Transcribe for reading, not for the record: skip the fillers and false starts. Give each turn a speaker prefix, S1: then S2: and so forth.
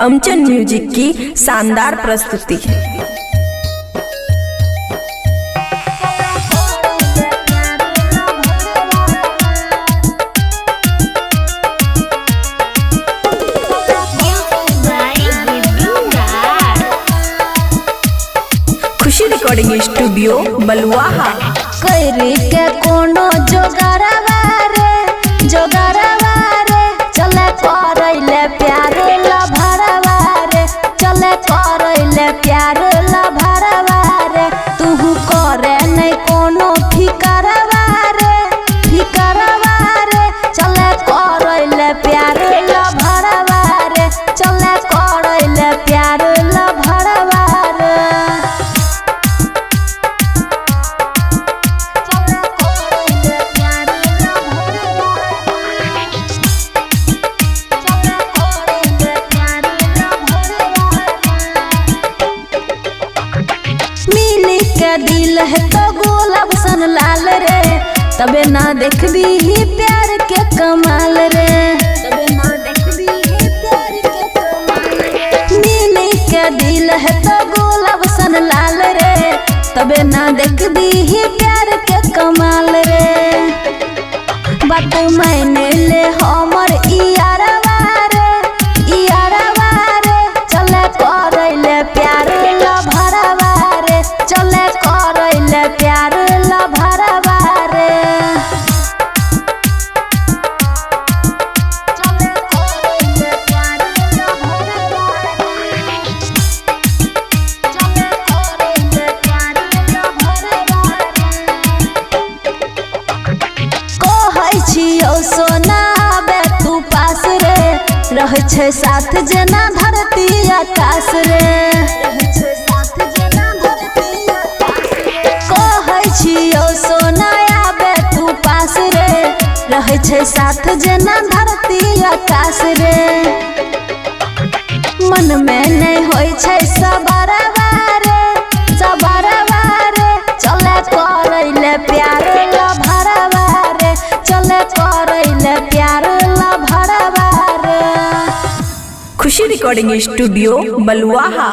S1: अमचन music की शानदार प्रस्तुति। खुशी रिकॉर्डिंग स्टूडियो बलुआहा।
S2: करी के कोनो जोगरवा रे, जोगरवा रे, चले करैले प्यार लभरवा रे, चले करैले प्यार लभरवा रे। तूहू करे नै कोनो फिकरवा रे, फिकरवा रे, चले करैले प्यार लभरवा रे, चले करैले प्यार लभरवा रे। मिली के दिल है तो गुलाब सन लाल रे, तबे ना देखबी ही प्यार के कमाल रे, तबे ना देखबी ही प्यार के कमाल रे। मिली के दिल है तो गुलाब सन लाल रे, तबे ना देखबी ही प्यार के कमाल रे। बात मैंने ले हमर इयारवा रे, इयारवा रे, चले करैले प्यार लभरवा रे, चले करैले प्यार लभरवा रे। चले करैले प्यार लभरवा रे, चले करैले प्यार लभरवा रे। कहै छियौ सोना बे तू पास रे, रहै छै साथ जेना धरती आकाश रे, कहै छियौ सोना आबे तू पास रे, रहै छै साथ जेना धरती आकाश रे। मन में नै होइ छै सबरवा रे, सबरवा रे, चले करैले प्यार लभरवा रे, चले करैले प्यार लभरवा रे।
S1: खुशी रिकॉर्डिंग स्टूडियो बलुआहा।